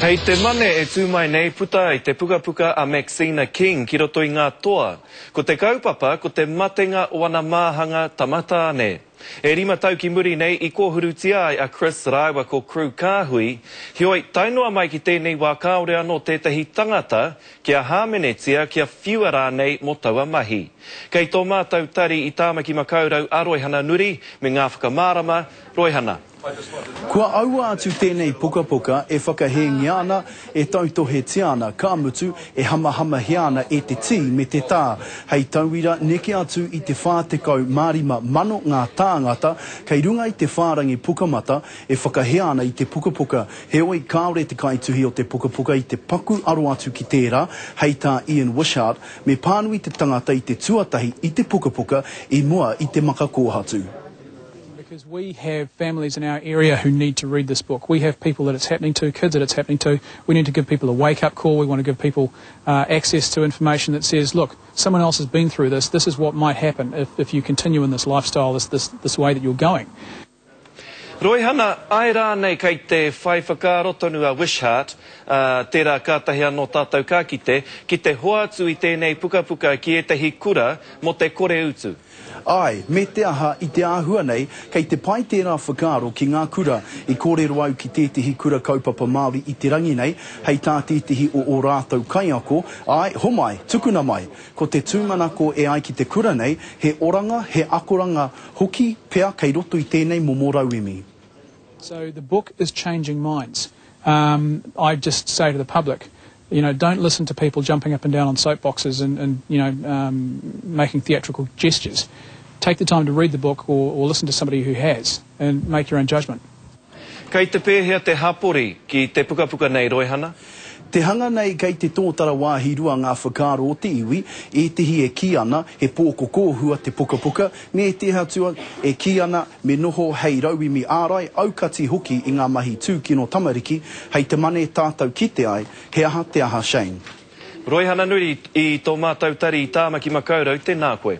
Hei te Mane e tū mai nei puta ai te pukapuka a Maxina King ki roto i ngā toa. Ko te kaupapa ko te matenga o ana māhanga tama tāne. E rima tau ki muri nei i kōhurutia ai a Chris rāua ko Crew Kāhui, heoi tae noa mai ki tēnei wā kāore anō tētahi tangata kia hāmenetia, kia whiua rānei mō taua mahi. Kei tō mātou tari i Tāmaki Makaurau a Roihana Nuri me ngā whakamārama, Roihana. Kua aua atu tēnei pukapuka e whakahēngia ana, e tautohetia ana, ka mutu, e hamahamahia ana e te tī me te tā. Hei tauira, neke atu i te 45,000 ngā tāngata kei runga i te whārangi Pukamata e whakahē ana i te pukapuka. Heoi, kāore te kaituhi o te pukapuka i te paku aro atu ki tērā, hei tā Ian Wishart, me pānui te tangata i te tuatahi i te pukapuka i mua i te maka kōhatu. Because we have families in our area who need to read this book. We have people that it's happening to, kids that it's happening to. We need to give people a wake-up call. We want to give people uh, access to information that says, look, someone else has been through this. This is what might happen if, if you continue in this lifestyle, this, this, this way that you're going. Roihana, āe rānei kei te whai whakaaro tonu a Wishart, ā, tērā kātahi anō tātou ka kite, ki te hoatu i tēnei pukapuka ki ētahi kura mō te kore utu? Āe, me te aha, i te āhua nei, kei te pai tērā whakaaro ki ngā kura. I kōrero au ki tētehi kura kaupapa Māori i te rangi nei, hei tā tētehi o ō rātou kaiako, āe, homai, tukuna mai! Ko te tūmanako e ai ki te kura nei, he oranga, he akoranga hoki pea kei roto i tēnei momo rauemi. So the book is changing minds. Um, I just say to the public, you know, don't listen to people jumping up and down on soapboxes and, and you know, um, making theatrical gestures. Take the time to read the book or, or listen to somebody who has and make your own judgment. Kei te pēhea te hapori ki te pukapuka nei, Roihana? Te hanga nei kei te tōtara wāhi rua ngā whakaaro o te iwi, ētehi e kī ana he pōkokōhua te pukapuka, me ētehi atu e kī ana me noho hei rauemi ārai, aukati hoki i ngā mahi tūkino tamariki, hei te mane tātou kite ai he aha te aha Shane. Roihana Nuri i tō mātou tari i Tāmaki Makaurau, tēnā koe.